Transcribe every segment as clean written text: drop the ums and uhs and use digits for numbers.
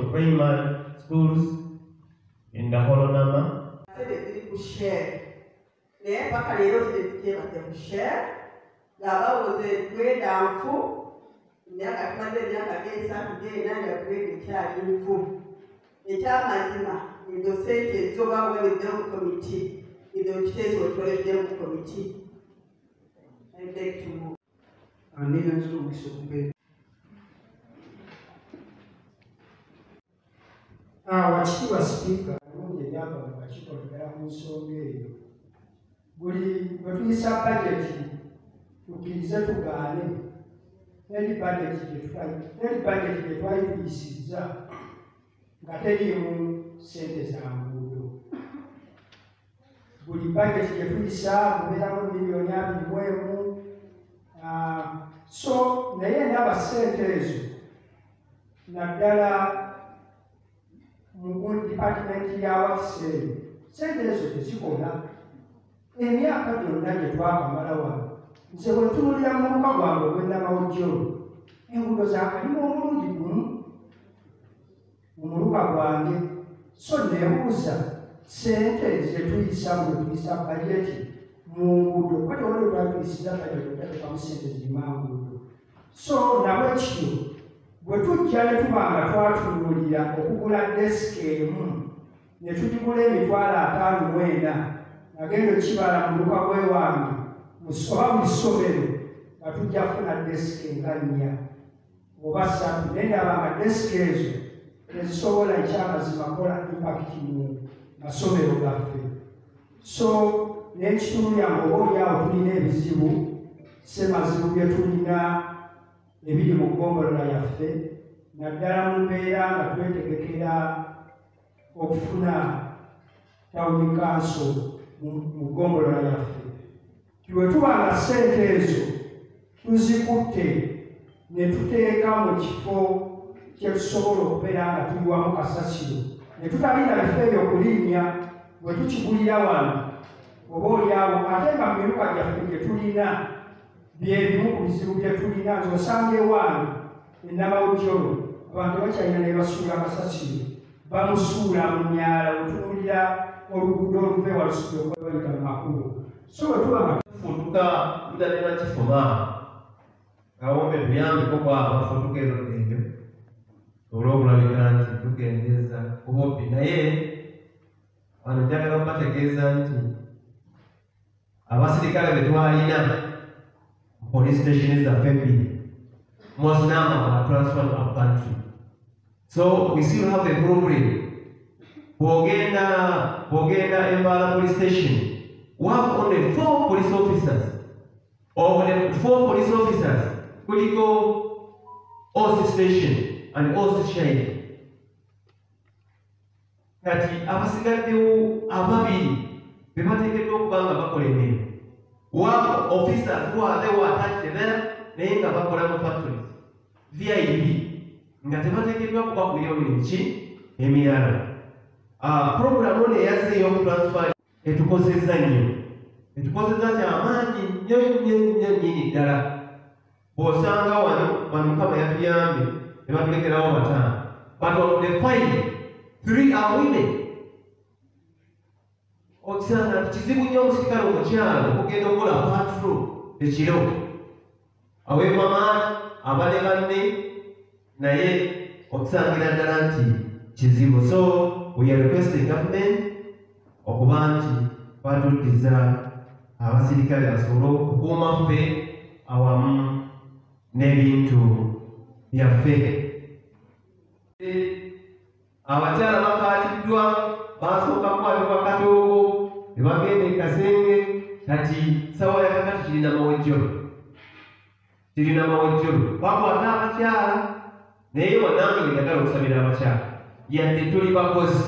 of primary schools in the Holonama. Sente ziri ku Shell, naye paka leero ziteekebate ku Shell nga bawoze grade nfu. Emyaka tumaze emyaka g'esatu g'ena nga grade ekyali nfu. Ekyamazima ezo sente zo bawebeddewo mu komiti, ezo kiteeso wetuwereddewo mu komiti. I beg to move. Aneyanzira omukisa okumpeera. Wakitiibwa Sipiika, bulungi ebyava mu kakiiko ddala ku nsonga eyo. Buli bwe tuyisa bajeti, tukkirize tugaane, teri bajeti gye twali tuyisizza nga teriimu ssente za nguudo. Buli bajeti gye tuyisa mubeeramu miliyoni 21. So naye ndaba ssente ezo naddala mu dipatimenti ya works eyo, ssente ezo tezikola. Emyaka gyonna gye twakamala wano, nze bwe ntunuulira mu muluka gwange ogw'e Namawojjolo, enguudo zaakalimu omulundi gumu mu muluka gwange. So neebuuza, ssente ze tuyisa bwe tuyisa bajeti mu nguudo, kuba tewali twali tuyisiza bajeti okutateekamu ssente zirima nguudo. So nabwe kityo bwe tujja ne tuba nga twatunuulira okugula desiki emu ne tugigula 54,000, nagenda okibala mu muluka gw'ewange oba mu ssomero nga tujja kufuna desiki nga nnya oba ssatu, naye ndaba nga desiki ezo tezisobola ekyamazima kukola impact mu masomero gaffe. So n'ekitunuulira nga oba oliawo tulina ebizibu semazibu bye tulina ebiri mu ggombolola yaffe, naddala mu mbeera nga twetegekera okufuna town council mu ggombolola yaffe. Bwe tuba nga ssente ezo tuzikutte ne tuteeka mu kifo kye tusobola okubeera nga tuyiwamu kasasiro ne tutalinda bifo ebyo kulinnya, bwe tukigulira wano oba oliawo, ate nga mu miruka gyaffe gye tulina bye bimu ku bizibu bye tulina. Nze osanga ewange e Namawojjolo abantu bakyalina ne basuula kasasiro, bamusuula mu myala. Otunuulira oluguudo oluva ewalusudde okubayita mu makubo. So bwe tuba nga Futuka mutalina kifuma kawombe, tuyambeko kwabo abafutuka erudda ebyo olw'okulabika nti tukendeeza ku bubbi. Naye wano njagala okubategeeza nti abasirikale be twalina mu police station zaffe ebbiri, most number were transferred up country, so we still have a problem. Bw'ogenda Embala police station, we have only four police officers. Of the four police officers, kuliko OC station and OC Shine. Kati abasigaddewo ababiri be bateekeddwa okuba nga bakola emirimu. We have officers who are they were attached there, naye nga bakola mu factories VIP, nga tebateekeddwa kuba ku mirimu mirimu ki emirala. Program ono eyazze ey'okutransfer etukozezza nnyo, etukozezza kyamaanyi nnyo nnyo nnyo nnyini ddala. Bw'osanga wano wano Mukama yatuyambye ne batulekerawo bataano, but of the five, three are women. Okisanga nti kizibu nnyo omusirikale omukyalo okugenda okukola patrol ekiro, aweebwa maanyi abale banne, naye okusangira ddala nti kizibu. So we are requesting government okuba nti batuddiza abasirikale basobole okukuuma ffe awamu n'ebintu byaffe. Abakyala bakwatiddwa, basooka kukwatibwa Katoogo ne bagenda e Kasenge, kati sawa yakakati kirina Mawejjolo, kirina Mawejjolo bakwata abakyala. Naye wanange bwe okusabira abakyala, yadde tuli bakozi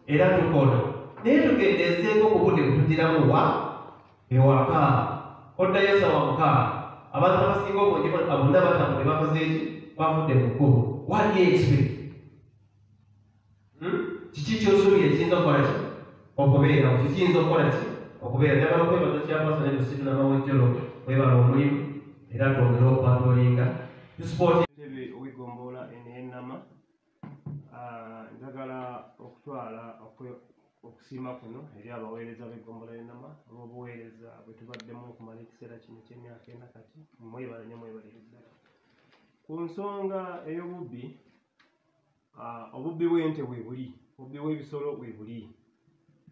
era tukola, naye tukendezeeko ku budde bwe wa ewaka. Oddayo sawa 6, abantu abasinga obungi bonna batambudde, bakoze eki, bavudde mu kkubo. What do you expect? Kiki kyosuubira ekiyinza okukola ki okubeerawo? Kikiyinza okukola ki okubeera? Njagala okwebaza kyapasa ne Lusitu Namawejjolo, webala omulimu era twongere okupatrollinga tusupport. Ntebe ow'eggombolola eno ey'Ennama. okutwala okusiima kuno eri abaweereza b'eggombolola y'e Nama olw'obuweereza bwe tubaddemu okumala ekiseera kino eky'emyaka 4 kati. Mwebale nnyo, mwebalire ddala. Ku nsonga ey'obubbi, obubbi bw'ente bwe buli, obubbi bw'ebisolo bwe buli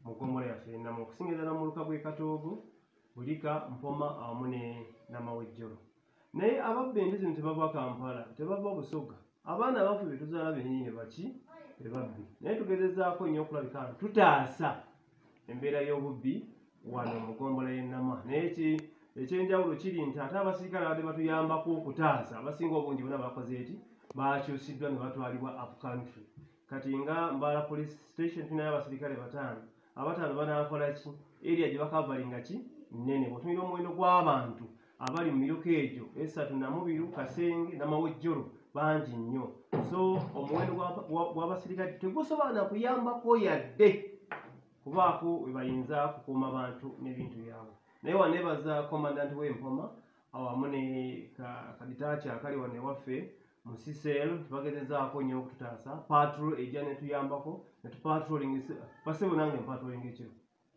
mu ggombolola yaffe y'e Nama, okusinga ddala mu muluka gw'e Katoogo, Bulika, Mpoma awamu ne Namawejjolo. Naye ababba ente zino tebava Kampala, tebava Busoga, abaana baffe be tuzaala bennyini baki bebabbi. Naye tugezezaako nnyo okulabika nti tutaasa embeera y'obubbi wano mu ggombolola y'e Nama. Naye ekyenjawulo kiri nti ate abasirikale abadde batuyambako okutaasa, abasinga obungi bonna bakoze eti bakyusiddwa ne batwalibwa up country. Kati nga Mbaala Police Station tulinayo abasirikale bataano. Abataano banaakola ki? Area gye bakavalinga ki nnene. Bw'otunulira omuwendo gw'abantu abali mu miruka egyo esatu, Namubiru, Kasenge, Namawejjolo, bangi nnyo. So omuwendo gw'abasirikale tegusobola na kuyambako yadde kubaako we bayinza kukuuma bantu n'ebintu byabwe. Naye waneebaza commandant w'Empoma awamu ne kaditaaki akali wano ewaffe mu C cell, tubagezezaako nnyo okututaasa. Patrol ejja netuyambako netupatrolling. Basebo, nange mpatrolling ekiro,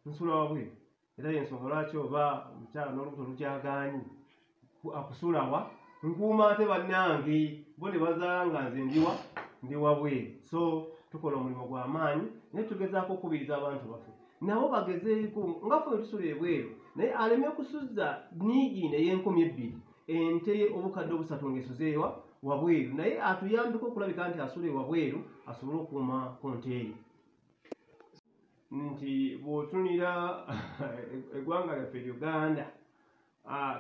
nsula wabweru, era yensonga lwaki oba omukyala n'olubuto lukyagaanyi akusulawa nkuuma, ate bannange bo ne bazaala nga nze ndi wabweru. So tukola omulimu gw'amaanyi, naye tugezaako okukubiriza abantu baffe nabo bagezeeko nga ffe tusula ebweru, naye aleme kusuza niigiina ey'enkumbi 2 ente 3,000 ng'esuzeewa wabweru, naye atuyambeko okulabika nti asula ewabweru asobole okukuuma ku nte ye. Nti bw'otunira eggwanga lyaffe Uganda,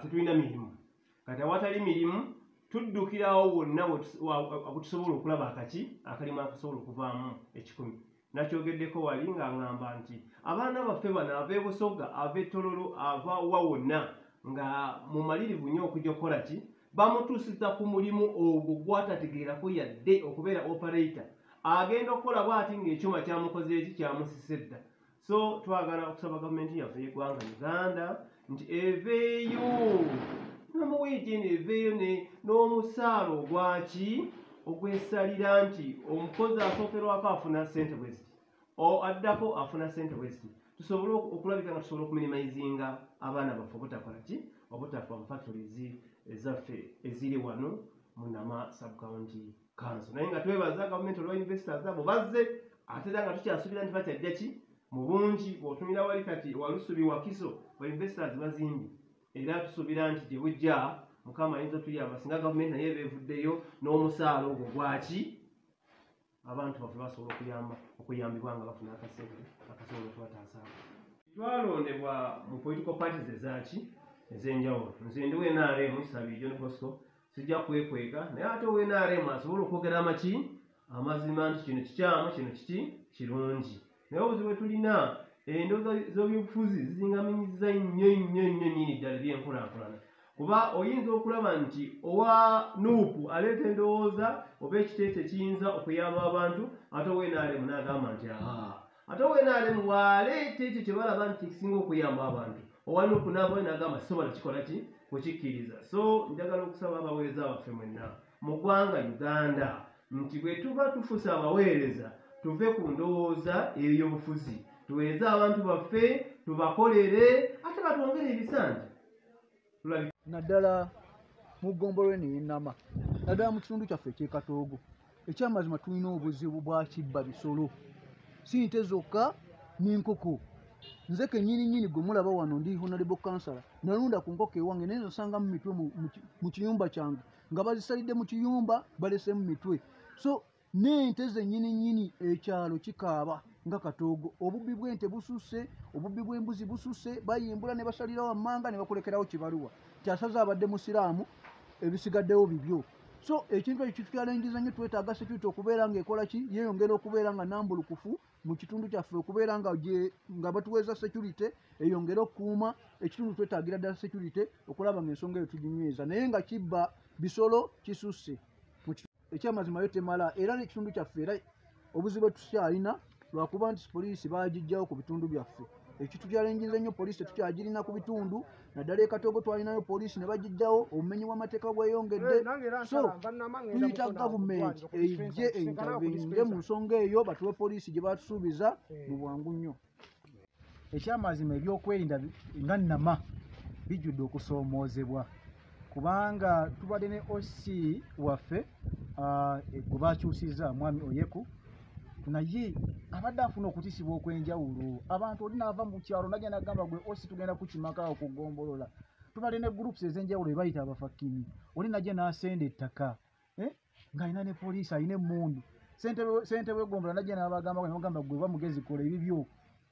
tetulina mirimu. Kati awatali mirimu tuddukirawo wonna wetusobola okulaba akaki akalimu akasobola okuvaamu 100. Nakyogeddeko wali nga ŋŋamba nti abaana baffe bano ava e Busoga, ava e Tororo, ava wa wonna, nga mumalirivu nnyo okujja okukola ki, bamutuusiza ku mulimu ogwo gwatategeerako yadde okubeera operator. Agenda okukola bw'ati ng'ekyuma kyamukoze eki kyamusise dda. So twagala okusaba gavumenti yaffe y'eggwanga Uganda nti eveeyo namuweegi eno, eveeyo n'omusaala ogwaki ogwesalira, nti omukozi asookerwako afuna sente bwe ziti, addako afuna sente bwe ziti, tusobole okulabika nga tusobola okuminimizinga abaana baffe obutakola ki, obutafa mu factories ezaffe eziri wano mu Nama Subcounty Council. Naye nga twebaza gavumenti olwa investors abo bazze, ate era nga tukyasuubira nti bakyajja ki mu bungi. Bw'otunira wali kati Walusubi, Wakiso, ba investors bazimbye, era tusuubira nti gye bujja Mukama ayinza otuyamba singa gavumenti naye beevuddeyo n'omusaala ogwo gwaki, abantu baffe basobola okuyamba okuyambibwa nga bafuna akasente akasobola okubataasa. Twalondebwa mu political parties ezaki ez'enjawulo. Nze ndi w'NRM, Sabiri John Bosco, sijja kwekweka, naye ate ow'NRM asobola okwogera amaki amazima nti kino kikyamu, kino kiki kirungi. Naye obuzibu bwe tulina, endowooza z'ebyobufuzi zizingaminyiza nnyo nnyo nnyo nnyini ddala ebyenkulaakulana, kuba oyinza okulaba nti owa NUP aleeta endowooza oba ekiteeso ekiyinza okuyamba abantu, ate ow'NRM n'agamba nti aa, ate ow'NRM bw'aleeta ekyo kye balaba nti kisinga okuyamba abantu, owa NUP n'avayo n'agamba sisobola kikola ki kukikkiriza. So njagala okusaba abaweereza baffe mwenna mu ggwanga Uganda nti bwe tuba tufuuse abaweereza, tuve ku ndowooza ey'obufuzi, tuweereze abantu baffe, tubakolere, ate batwongere ebisanja. Naddala mu ggombolola eno ey'e Nama, naddala mu kitundu kyaffe eky'e Katoogo, ekyamazima tulina obuzibu bwa kibba bisolo, si nte zokka n'enkoko. Nze kennyini nnyini gwe mulaba wano ndi honorable councillor, nalunda ku nkoko ewange, naye nsangamu mitwe mu kiyumba kyange nga bazisalidde mu kiyumba, balesemu mitwe. So n'ente zennyini nnyini, ekyalo kikaaba nga Katoogo, obubbi bw'ente bususse, obubbi bw'embuzi bususse. Bayimbula ne basalirawo wammanga ne bakulekerawo kibaluwa kyasaze abadde musiraamu, ebisigaddewo bibyo. So ekintu ekyo kitukyalengiza nnyo. Twetaaga security okubeera ng'ekola ki, yeeyongera okubeera nga nambulukufu mu kitundu kyaffe, okubeera nga nga batuweeza security eyongere okukuuma ekitundu. Twetaagira ddala security okulaba ng'ensonga eyo tuginyweza, naye nga kibba bisolo kisusse. Ekyamazima yo temala, era n'ekitundu kyaffe era obuzibu bwe tukyalina lwakuba nti poliisi bagijjawo ku bitundu byaffe. Ekitutyalenjinza ennyo poliisi tetukyagirina ku bitundu, naddala e Katoogo twalinayo poliisi ne bagijjawo, obumenyi bw'amateeka bweyongedde. So tuyita gavumenti ejje eintervenire mu nsonga eyo, batuwe poliisi gye batusuubiza mu bwangu nnyo. Ekyamazima ebyokwerinda nga Nama bijjudde okusoomoozebwa, kubanga tubadde ne OC waffe gwe bakyusizza Mwami Oyeku, naye abadde afuna okutisibwa okw'enjawulo. Abantu oli n'ava mu kyalo najja n'agamba gwe OC tugenda kukimaka okugombolola. Tubadde ne groups ez'enjawulo ebayita abafakini, oli najja n'asenda ettaka ng'alina ne poliisi alina emmundu. Ssentebe w'eggombolola najja n'abagamba n'abagamba gwe ba mugezi kola ebibyo,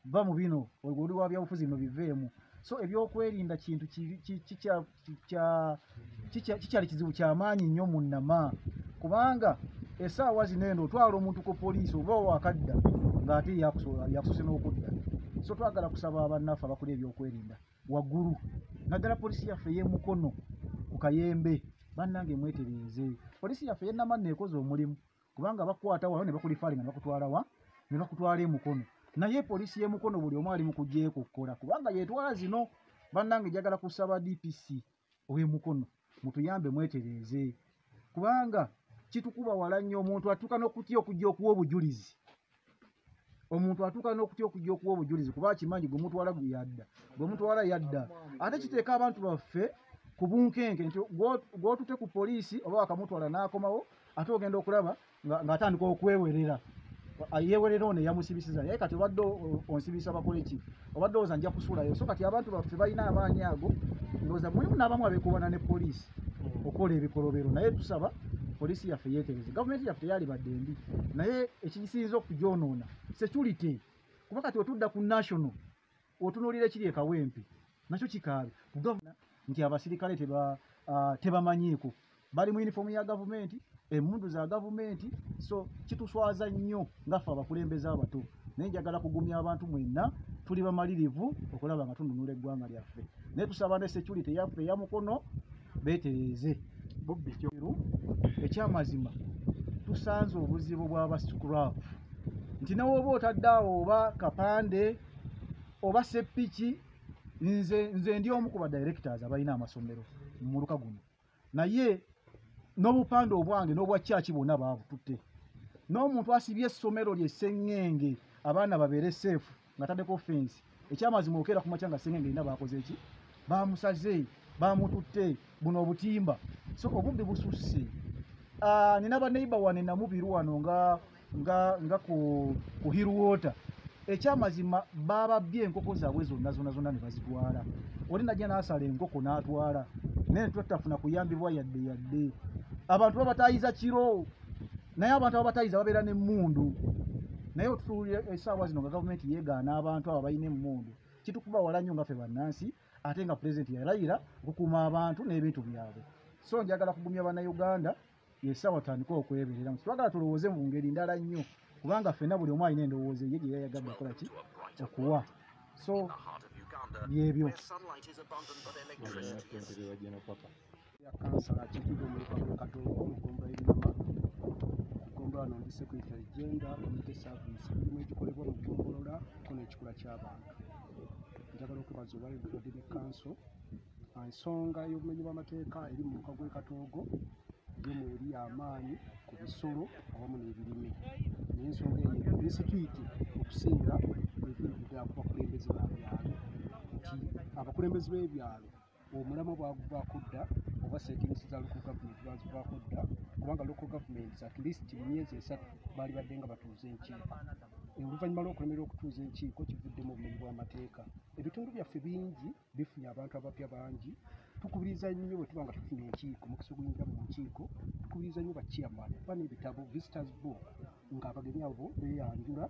va mu bino, oli wa byabufuzi bino biveemu. So ebyokwerinda kintu kikyali kizibu kyamaanyi nnyo mu Nama, kubanga essaawa zino eno otwala omuntu ku poliisi oba wakadda ng'ate yakusoose n'okudda. So twagala kusaba bannaffe abakola ebyokwerinda waggulu, naddala poliisi yaffe ey'e Mukono ku Kayembe, bannange mwetereeze. Poliisi yaffe ey'e Nama nno ekoze omulimu, kubanga bakukwata wano ne bakulifaalinga ne bakutwala wa ne bakutwala e Mukono. Naye poliisi y'e Mukono buli omu ali mu kugyekokkola, kubanga yeetwala zino. Bannange njagala kusaba DPC ow'e Mukono mutuyambe mwetereeze, kubanga kitukuba wala nnyo. Omuntu atuuka n'okutya okujja okuwa obujulizi, omuntu atuuka n'okutya okujja okuwa obujulizi kuba akimanyi gwe mutwala yadda, gwe mutwala yadda. Ate kiteeka abantu baffe ku bunkenke nti gw'otute ku poliisi oba wakamutwala n'akomawo, ate ogenda okulaba ng'atandika okwewerera, yeewerera ono eyamusibisiza, naye kati obadde onsibisa bakole ki, obadde owooza nja kusuulayo. So kati abantu baffe balina amaanyi ago, ndowooza mulimu n'abamu abeekubana ne poliisi okukola ebikolobero. Naye tusaba poliisi yaffe yeetereze. Gavumenti yaffe teyalibadde mbi, naye ekisinza okugyonoona security, kuba kati otudda ku national otunuulira ekiri e Kawempe nakyo kikaabe nti abasirikale tebamanyiiko, bali mu yunifoomu ya gavumenti, emmundu za gavumenti. So kituswaza nnyo ngaffe abakulembeze abato, naye njagala kugumya abantu mwenna, tuli bamalirivu okulaba nga tununula eggwanga lyaffe, naye tusaba ne security yaffe eya Mukono beetereeze. Ekyamazima tusanze obuzibu bw'aba scrap nti newoba otadde awo oba kapande oba seppiki. Nze ndi omu ku ba directors abalina amasomero mu muluka guno, naye n'obupande obwange n'obwa kyaki bwonna baabututte. N'omuntu asibye essomero lye Sseŋŋenge abaana babeere safe nga taddeko fence, ekyamazima okeera ku makya nga Sseŋŋenge erina baakoze ki, baamusaze, baamututte buno obutimba. So obubbi bususse. Nina baneiba wano Namubiru wano nga ku Hill Water, ekyamazima bababbye enkoko zaabwe zonna zonna zonna ne bazitwala. Oli najja n'asala enkoko n'atwala, naye tetutafuna kuyambibwa yadde yadde. Abantu babatayiza kiro, naye abantu ababatayiza babeera n'emmundu, naye otutuulira essaawa zino nga gavumenti yeegaana abantu abo balina emmundu. Kitukuba wala nnyo nga ffe bannansi, ate nga pulezidenti yalayira okukuuma abantu n'ebintu byabwe. So njagala kugumya bannayuganda, essaawa tutandike okwebereramu. Twagala tulowooze mu ngeri ndala nnyo, kubanga ffenna buli omu alina endowooza ye gye yayagadde okukola ki okuwa. So byebyo. Kansala akiikirira omuluka gw'e Katoogo mu ggombolola y'e Nama. Ku ggombolola wano ndi secretary gender, community service, emirimu egikolebwa mu ggombolola ko n'ekikula ky'abantu. Njagala okwebaza olwaleero tubadde ne kanso. Ensonga y'obumenyi bw'amateeka eri mu muluka gw'e Katoogo yo mweri amaanyi ku bisolo awamu n'ebirime, naye ensonga eyo insecurity okusinga eviiridde ddala ku bakulembeze ba byalo, nti abakulembeze b'ebyalo omulamwa bwaguvaako dda oba settings za local government bazivaako dda, kubanga local governments at least mu myezi 3 baali badde nga batuuza enkiiko. Oluvannyuma lw'okulemererwa okutuuza enkiiko kivuddemu obumenyi bw'amateeka. Ebitundu byaffe bingi bifunye abantu abapya bangi. Tukubiriza nnyo bwe tuba nga tufunye enkiiko, mukisa oguyingira mu nkiiko, tukubiriza nnyo ba chairman kuba n'ebitabo visitors book ng'abagenyi abo beeyanjula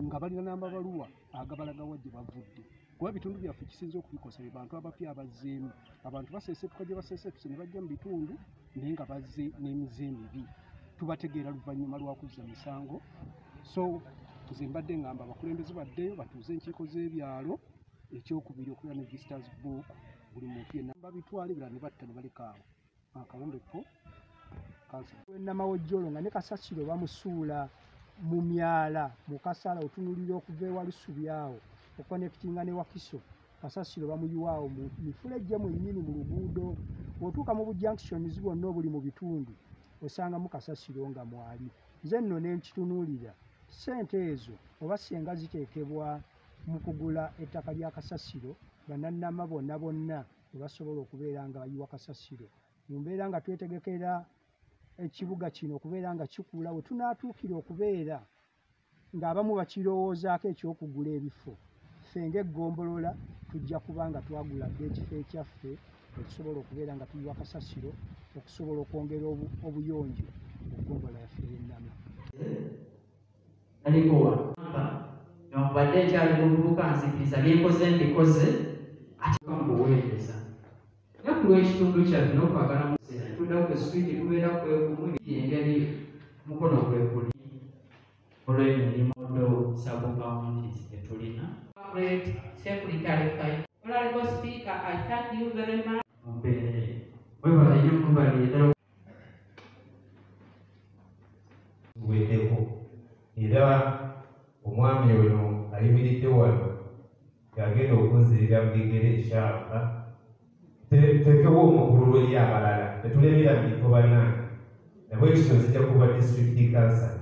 nga balina n'amabaluwa agabalaga wa gye bavudde, kuba ebitundu byaffe kisinza okubikosa be bantu abapya abazzeemu. Abantu baseeseetuka gye baseeseetuse ne bajja mu bitundu, naye nga bazze n'emize emibi, tubategeera luvannyuma lwa kuzza misango. So nze mbadde ngamba abakulembeze baddeyo batuuze enkiiko z'ebyalo. Ekyokubiri, okubeera ne visitors book, buli muntu yenna babitwala, ebirala ne batta ne baleka awo. Akawombe po kansa. Namawojjolo nga ne kasasiro bamusuula mu myala mu kasala, otunulira okuva ewalusubi awo. Okuconnectinga ne Wakiso, kasasiro bamuyiwaawo mu mifulejje mwennyini mu luguudo. Bw'otuuka mu bujunctions bwonna obuli mu bitundu osangamu kasasiro nga mwali. Nze nno ne nkitunuulira, ssente ezo oba senga ziteekebwa mu kugula ettaka lya kasasiro, bannannama bonna bonna ne basobola okubeera nga bayiwa kasasiro. Mu mbeera nga twetegekera ekibuga kino okubeera nga kikula, we tunaatuukira okubeera ng'abamu bakirowoozaako eky'okugula ebifo, ffe ng'eggombolola tujja kuba nga twagula dda ekifo ekyaffe okusobola okubeera nga tuyiwa kasasiro, okusobola okwongera obuyonjo mu ggombolola yaffe ey'Ennama. Naliko wamba newankubadde nkyali muvubuka, nzikiriza byenkoze mbikoze ate mu buweereza naye ku lw'ekitundu kyaffe n'okwagala mu tuddawo ku street kubeera kwekumu engeri mukono gwe guli olw'emirimu do sub counties tetulina. Great Secretary Finance. Honorable Speaker, I thank you very much. Mumpeere mwebale nnyo, mubalire ddala. Tuweddeko era omwami ono ayimiridde wano yagenda okunzirira mu bigere ekyapa tekewo omukululo eri abalala tetulemera mu bifo bannange. Nabwe kityo nzija kuba district council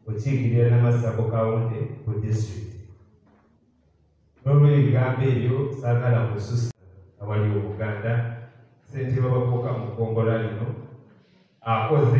okiikirira Namasabo County ku district. N'olwebigambo ebyo saagala kususa awali Obuganda, ssentebe w'abavubuka mu ggombolola lino akoze.